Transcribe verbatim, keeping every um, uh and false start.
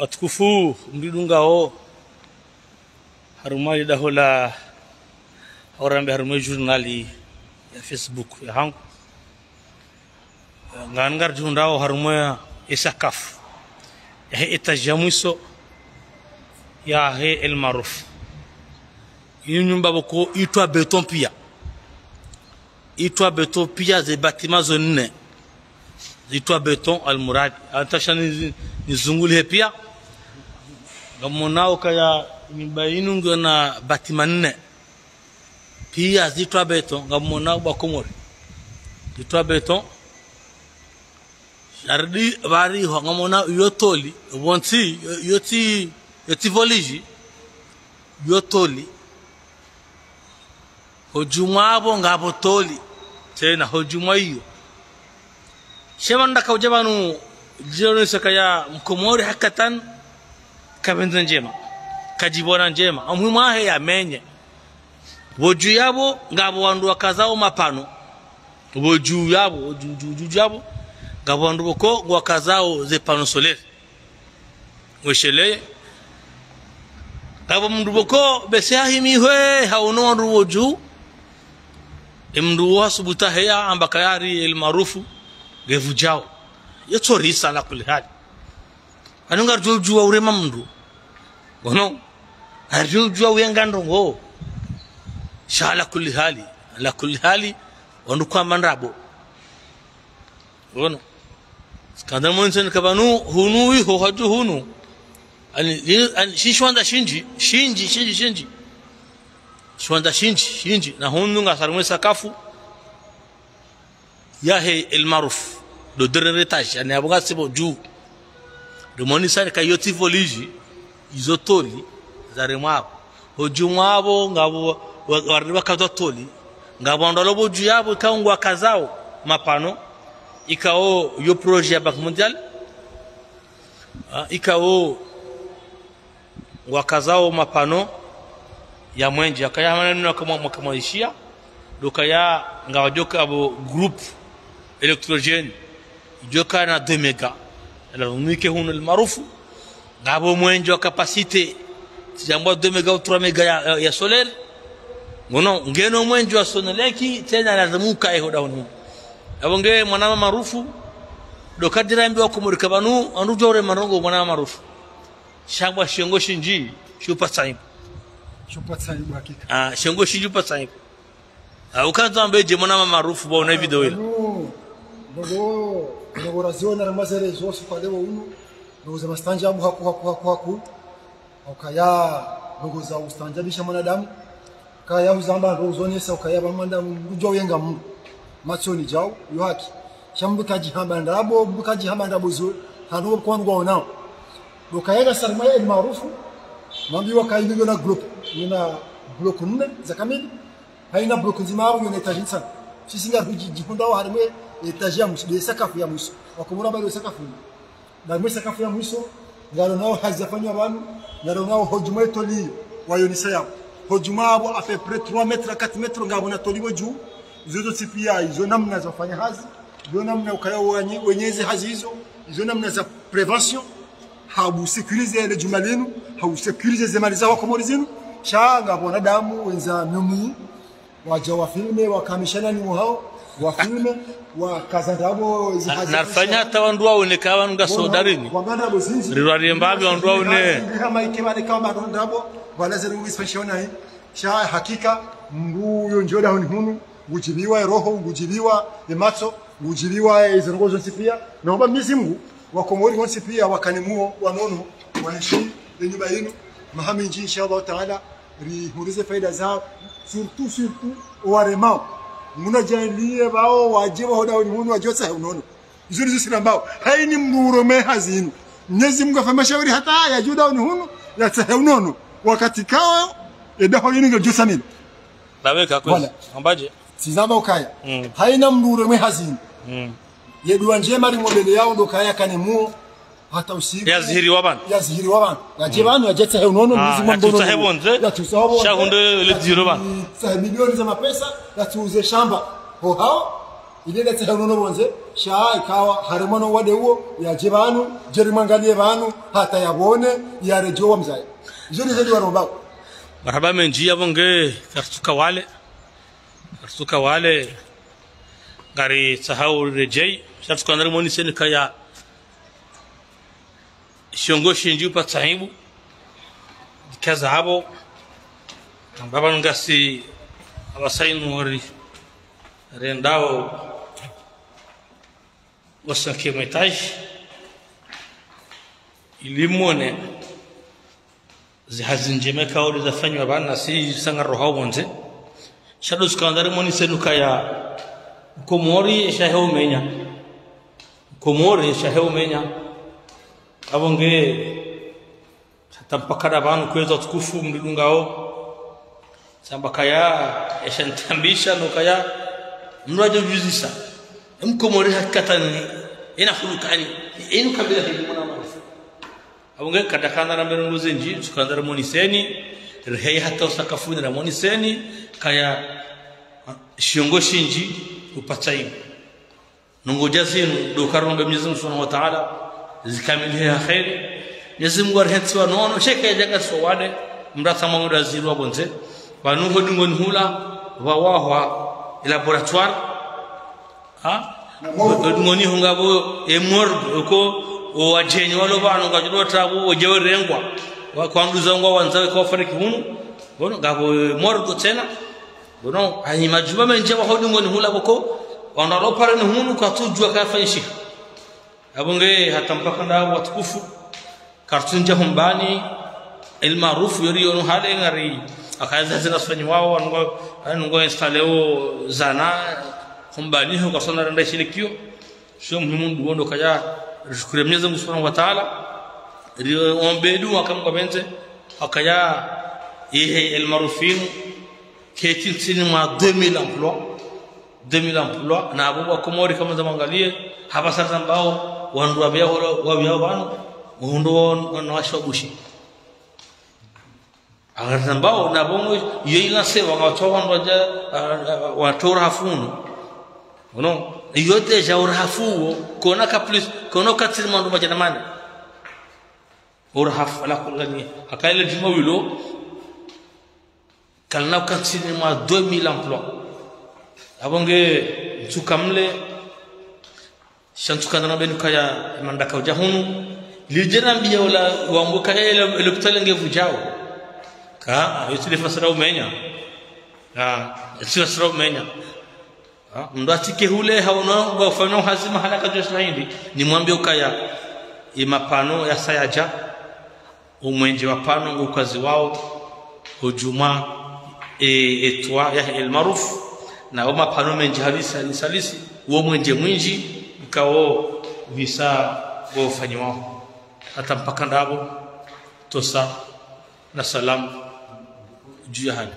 Watukufu, mridungao harumwa lidaho la, hau rambe harumwa journal ya Facebook yahangu. Ngani ngaridjihundrao harumwa ye sakafu yahe étage ya mwiso yahe El Maarouf. Inu nyumba pvoko itwa béton pia. Itwa béton pia, ze bâtiment zo nne. Zitwa béton, almuradi. Antasha ni, nizungulihe pia. Ngamonao kaya nyumba inu ngena bâtiment nne. Pia zitwa béton, ngamonao bo Wakomori. Zitwa béton. Sha ridi pvariho, ngamonao yo tôle, pvontsi, yo, yo tsi, yo tsi voliji, yo tôle. Ho dju mwapvo ngapvo tôle. Tsena ho dju mwa iyo. Sha mana ndakaudja pvanu, djiro nisa kaya Mkomori hakikatan, kapvendza ndjema. Kadjipvona ndjema. Omuhimu wahe yamenye. Pvo dju yapvo, ngapvo wandru wakazao mapano. Pvo dju yapvo, dju, dju, dju, dju yapvo, ngapvo wandru pvoko ngwakazao ze panneaux solaires. Wesheleye. Ngapvo mndru pvoko bese hahimihwe, haono wandru pvo dju. E mndru wo hasubutu heya, amba kaya ri El Maarouf, ngepvo djao. Yo tsi risa ala kulli hali. Pvanu ngaridjo udjuwa urema mndru. Ngono. Ngaridjo udjuwa uyenga ndrongoo. Sha ala kulli hali. Ala kulli hali. Wandru kwamba ndrabo. Ngono. Skanda mwense ni kapvanu, hunu iho hadju hunu. Ani, ani, shi shiwandza shindji, shindji, shindji, shindji. Shiwandza shindji, shindji. Na hunu ngasi harumwa ye sakafu yahe El Maarouf, ndo dernier étage, ani apvo ngasi pvo dju. Ndo monisa ni kaya yo tsi voliji, izo tôle, zaremwa pvo. Ho dju mwapvo, ngapvo, wa, wa, wakazao tôle. Ngapvo wandru walo pvo dju yapvo, ikao ngwakazao mapano, ikao yo projet ya Banque Mondiale, ah, ikao ngwakazao mapano ya mwenje, akaya hama nina kama, kama ishia, ndo kaya ngawadjoka apvo groupe électrogène, idjoka na deux méga. Ala unike hunu El Maarouf, ngapvo mwenje wa capacité, tsidjambwa deux méga ou trois méga ya, ya, ya solaire. Ngono, ngeno mwenje wa Sonelec, tsena lazimu ukaye ho dahoni hunu. Apvo nge mwanama Maarouf, ndo kadira mbi Wakomori kapvanu, wandru djo urema ndrongoo mwanama Maarouf. Shambwa shongo shindji, shupatsa aibu. Shupatsa aibu hakika. Ah, shongo shindji upatsa aibu. Ah, ukandza wambe dje mwanama Maarouf pvo wone video ila. Anu, ndrongoo, ndrongoo raziona na mazere zo suka leo unu. Ndrongoo za mastaanjabu haku, haku, haku, haku. Ukaya, ndrongoo za ustaanjabisha mwanadamu. Kaya uzamba ndrongoo zonesa, ukaya pvamwanda mndru udjo uyenga mndru. Matsoni djao, yo haki. Sha mndru kadjihamba ndrabo, mndru kadjihamba ndrabo zo, hanu kwa ngwaonao. Ndo kaya harumwa ye El Maarouf, mambiwa kaya inu yona groupe, yona bloc nne za kamili, hayina bloc ndzima apvo yona étage ntsanu. Sisi ngaridjo djihundrao harumwa ye étage ya mwiso, nde sakafu ya mwiso. Wakomori pvale sakafu. Harumwa ye sakafu ya mwiso, ngaronao hazi zafanywa pvanu, ngaronao ho dju mwa ye tôle iyo, wayonesa yapvo. Ho dju mwapvo à peu près trois mètres à quatre mètres ngapvo na tôle pvo dju, izo zontsi pia, izo namna zafanya hazi, izo namna ukaya wenye, wenye ze hazi izo, izo namna za prévention, ha usécuriser le djumba linu, ha usécuriser ze mali za Wakomori zinu, sha ngapvo wanadamu wendza myomi, wadja wafilme, wakamishana ni muhao, wafilme, wakaza ndrabo, zi hazi narifanya hata wandru waone kaya pvanu ngasi hodarini. Wanganda bo zindji. Rirwariye mbapvi wandru waone. Hama ike pvale kamba ndo ndrabo, wala zere ngwisi fanshona hii. Sha hakika, mndru yo ndjo dahoni hunu, ngudjipviwa ye roho, ngudjipviwa ye matso, ngudjipviwa ye zirongoo zontsi pia. Naomba Mwenyezi Mungu, Wakomori wontsi pia wakane muo wanono, waenshi ye nyumba yinu, maha mindji, insha Allah Taala, rihundre ze faida za, surtout, surtout, owaremao. Mngu nadjaliye pvao, wadje pvaho dahoni hunu, wadje watsahe unono. Izo ndizo sirambao. Hayini mndru ureme hazi yinu. Mwenyezi Mungu hafanya mashauri hata yadje dahoni hunu, yatsahe unono. Wakati kao, ye daho linu ngelidjo samila. Nawe kakwezi. Voilà. Ambadje? Tsizamba ukaya. Mm. Hayina mndru ureme hazi yinu. Mm. Ye dua ndjema rimwombeleyao ndo kaya kane muo hata usiku. Yazihiriwa pvanu. Yazihiriwa pvanu. Yadje pvanu, yadje yatsahe unono, ah, Mwenyezi Mungu yatsahe pvondze. Yatsahe pvondze. Sha hunde le dziro pvanu. Yatsahe milioni za mapesa, yatsuze shamba. Ho hao. Ile ndatsaha unono pvondze, sha ikawa harumwa no wade uwo, yadje pvanu, djeri mwangaliye pvanu, hata yapvone, yaredjeyi wamzaye. Izo ndizo ndiwarombao. Marahaba mendji yapvo nge, karitsuka wale. Karitsuka wale, ngaritsahao redjeyi, sha ritsuka nari moniseni kaya. Shongo shindji upatsa aibu. Ikaza apvo. Mbaba ngasi apvasa inu ori rendao wa cinquième étage. Ili mone zihazi ndjema kauli zafanywa pvanu si sanga roha pvondze. Sha ndo tsuka nari moniseni kaya Mkomori esha heumenya. Mkomori esha heumenya. Apvo nge, hata mpaka nda pvanu kwezi watukufu mridungao. Samba kaya, esha nitambisha no kaya, mndru yadje udjuzisa. Mkomori hakikatani, ena hulukani, enu kabila hili mwana mwana. Apvo nge kadakana na mirongo zindji, tsuka nari moniseni, riheyi hata usakafuni nari moniseni, kaya, shongo shindji, upatsa aibu. Nungu dja zinu, ndo karombe Mwenyezi Mungu Subhanahu wa Ta'ala, zikamilihe ha kheri. Mwenyezi Mungu arihentsi wanono, sheke yadjaka so wade, mrata mwangu da zirwa pvondze. Pvanu ho dingoni hula, pvawahwa, laboratoire. Ha? Ho dingoni ho ngapvo, e morgue, uko, o wadjeni walo pvanu, ngwadjo tabu, wadje warengwa. Wa, kwanduza ngwa wandza, kwa fariki hunu. Pvanu, ngapvo, e morgue tsena. Pvanu, ayi madjumba mendji wa ho dingoni hula pvoko, wandru walo pareni hunu kwatsudjuwa kayafanyishiha. Apvo nge hata mpaka nda apvo watukufu. Karitsundja Hombani, El Maarouf, yori yono hale ngari, akaza zina swanyi wao, anungo, anungo installé o zana, Hombani, ho kasona randa shilikiyo. Sho muhimu ndo wondo kaya, rishukuru Mwenyezi Mungu Subhanahu wa Ta'ala, riombe dua kamwe pvondze, akaya, ihe El Maarouf inu, ketsi ntsini mwa deux mille emplois, deux mille emplois, na apvo wa Komori kamwe za mwangaliye, hapvasa zambao, wandru wapvia holo, wapvia pvanu, wandru wa, wa, wa shwabushi. Akati zambao, na apvo ngo, iyo ila se, wanga watowa wandru wadja, ah, ah, watowa urahafu unu. Uno, iyo déjà urahafu uwo, kona ka plus, kona ka tsini mwa wandru madjana mane. Urahafu, ala kulani, haka ile djumwa wilo, kalina ka ntsini mwa deux mille emplois. Apvo nge, ntsuka mle, sha ntsuka nda na benu kaya, mandaka udja hunu. Lidje nambiya ula, wangu kaya ele, ele lopitali nge vudjao. Ka, ah, iyo tsi le fasara umenya. Ah, iyo tsi fasara umenya. Ha, mndru atsike hule haono ngwafanyao hazi mahala kadjua shina hindri. Nimwambiye ukaya, e mapano yasa yadja, o mwendje wa pano ngukaziwao, odjumwa, e, e toit ya El Maarouf, na o mapano mendji halisi, halisi, halisi, wo mwendje mwindji, ikao pvisa ngofanyiwao. Hata mpaka nda apvo, tosa, na salamu, dju ya hali.